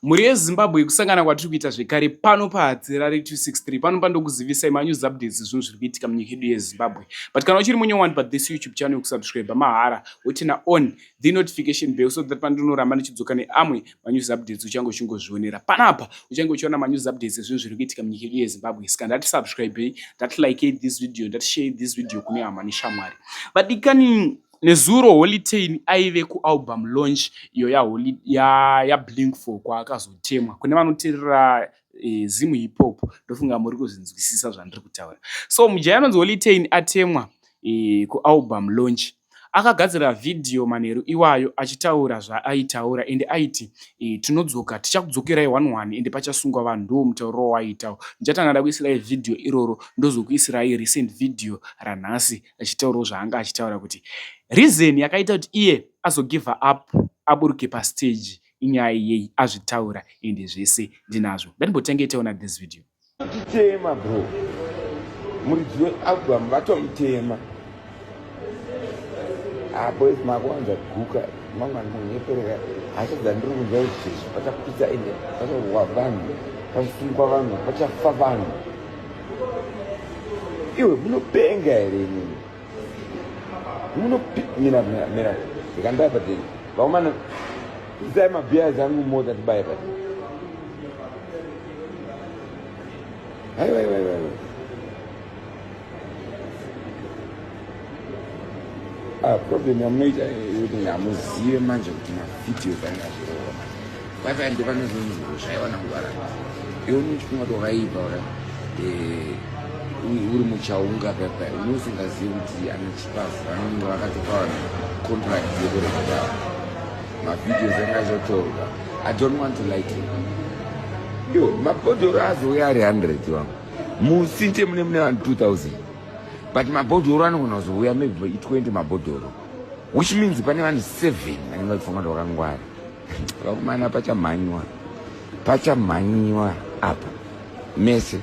Mhuri yeZimbabwe kusangana kwatiri kuita zvekare pano paHatirare 263 pano pandokuzivisai manews updates zvinhu zviri kuitika munyika yedu yeZimbabwe. But kana uchiri munyowani pa this YouTube channel kusubscribe mahara woturn on the notification bell so that pandinoramba ndichidzoka neamwe manews updates uchange uchingozvionera. Panapa uchange uchiona manews updates ezvinhu zviri kuitika munyika yedu yeZimbabwe. Saka ndati subscribe, ndati like this video, ndati share this video kune hama neshamwari. Vadikani Nezuro Holy Ten aive kualbum launch iyo yaHoly ya, yaBlink 4 kwaakazotemwa. Kune vanoteerera e, Zim Hip Hop ndofunga muri kuzvinzwisisa zvandiri kutaura. So mujaya anonzi Holy Ten atemwa e, kualbum launch akagadzira vhidhiyo manheru iwayo achitaura zvaaitaura ende aiti e, tinodzoka tichakudzokerai one one ende pachasungwa vanhu ndo mutauriro waaitawo. Ndichatanga ndakuisirai vhidhiyo iroro ndozokuisirai recent video ranhasi achitaurawo zvaanga achitaura kuti reason yakaita kuti iye azogive up aburuke pastage inyaya iyei azvitaura ende zvese ndinazvo ndandimbotange taona this video. Titema bro muridzi wealbum vatomutema. Ah boys makuwanza guka mangwana munyepereka hasha dzandiri kunzwa izvezvi pachapisa ende pacharwa vanhu pachasungwa vanhu pachafa vanhu iwe munopenga here inini munomira mira mira ndikandaya padeni vakomana isai mabhias angu mota tibaye padeni haiwa haiwa haiwa Ah, problem yamunoita yekuti hamuzive manje kuti mavideos anenge achirova wifi ndepanozonzi zvaiwana kugara iwe unochifunga kuti wakaipa ura eh, uri muchaunga pepa unosingazivi kuti ana chipasi vanenge vakatopa vanhu contract yekureketa mavideos anenge achotorwa i don't want to like it yo mabhodhoro azouya ari 100 wangu musinte mune mune vanhu 2000 but mabhodhoro anogona kuzouya maybe i20 mabhodhoro which means pane vanhu 7 vanenge vachifunga kuti vakangwara vakomana pachamhanyiwa pachamhanyiwa apa mese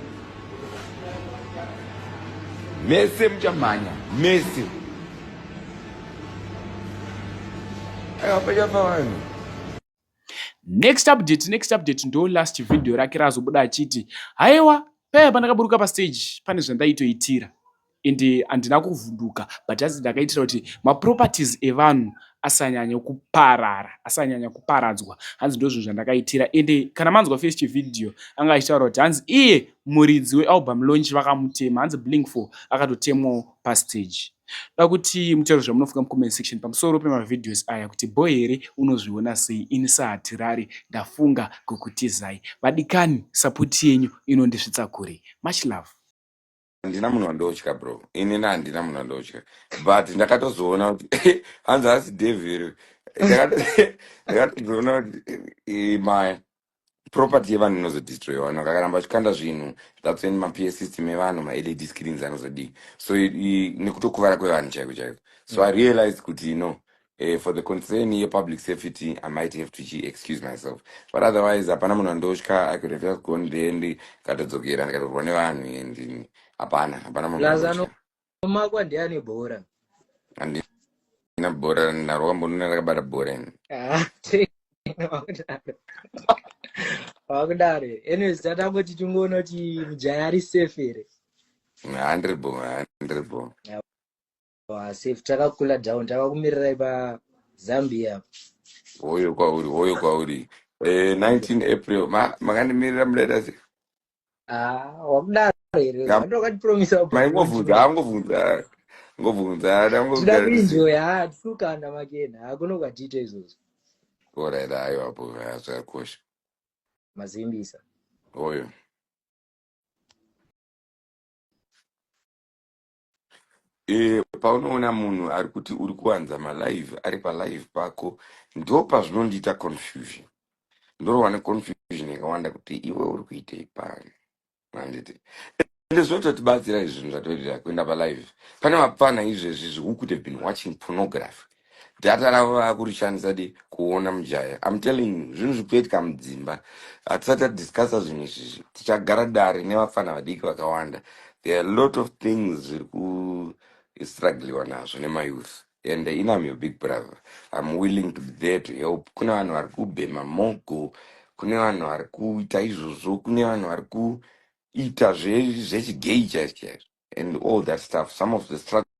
mese muchamhanya mese aiwa pachafa vanhu. Next update, next update ndo last video rake razobuda achiti haiwa paya pandakaburuka pastage pane zvandaitoitira ende handina kuvhunduka but asi ndakaitira kuti maproperties evanhu asanyanya kuparara asanyanya kuparadzwa hanzi ndozvinhu zvandakaitira ende kana manzwa first video anga achitaura kuti hanzi iye muridzi wealbum launch vakamutema hanzi blink 4 akatotemwawo pastage. Ndoda kuti mutaure zvamunofunga mucomment section pamusoro pemavideos aya kuti bho here unozviona sei ini saHatirari ndafunga kukutizai. Vadikani support yenyu inondisvitsa kure. Much love. Handina munhu wandotya bro inini handina munhu wandotya but ndakatozoona kuti hanzi hasi devil ndakatozoona kuti maya property yevanhu inozodestroyiwa vanhu vakaramba vachikanda zvinhu that's when maPA system evanhu maLED screens anozodii so nekutokuvara kwevanhu chaiko chaiko so I realized kuti no for the concern yepublic safety I might have to excuse myself but otherwise hapana munhu andotya. I could have just gone there ndikatodzokera ndikatorwa nevanhu and hapana hapana munhu Plus andotya. Anomakwa ndiani bhora? Handina bhora naro kambonona rakabata bhora ini. Ah, wakudaro. Wakudaro. Anyways, tatangoti tingoona kuti mujaya ari safe here. Handiri bo, handiri bo. Wa safe takakula down takakumirirai pa Zambia. Hoyo kwauri, hoyo kwauri. 19 April makandimirira mudaita sei? Ah, wakudaro here? Vanhu vakatipromisa Maingobvunza, angobvunza, ngobvunza. Tida kuenjoya, ha tisikukanda makena, hakuna kwatiita izvozvo. Alright, aiwa po zvakakosha. Mazimbisa. Hoyo. Paunoona munhu ari kuti uri kuwanza malive ari palive pako ndo pazvinondiita confusion ndorohwa neconfusion yakawanda kuti iwe uri kuitei pano handiti ende zvinototibatsira izvi zvinhu zvatoitira kuenda palive pane vapfana izvezvi who could have been watching pornography data ravo vakurishandisa di kuona mujaya. I'm telling you zvinhu zviri kutoitika mudzimba hatisati tadiscussa zvinhu izvizvi tichagara dare nevafana vadiki vakawanda. There are a lot of things zviri kustrugliwa nazvo nemayouth and in I'm your big brother, I'm willing to be there to help. Kune vanhu vari kubhema mogo. Kune vanhu vari kuita izvozvo, kune vanhu vari kuita zvechigay chaizvo chaizvo and all that stuff. Some of the struggles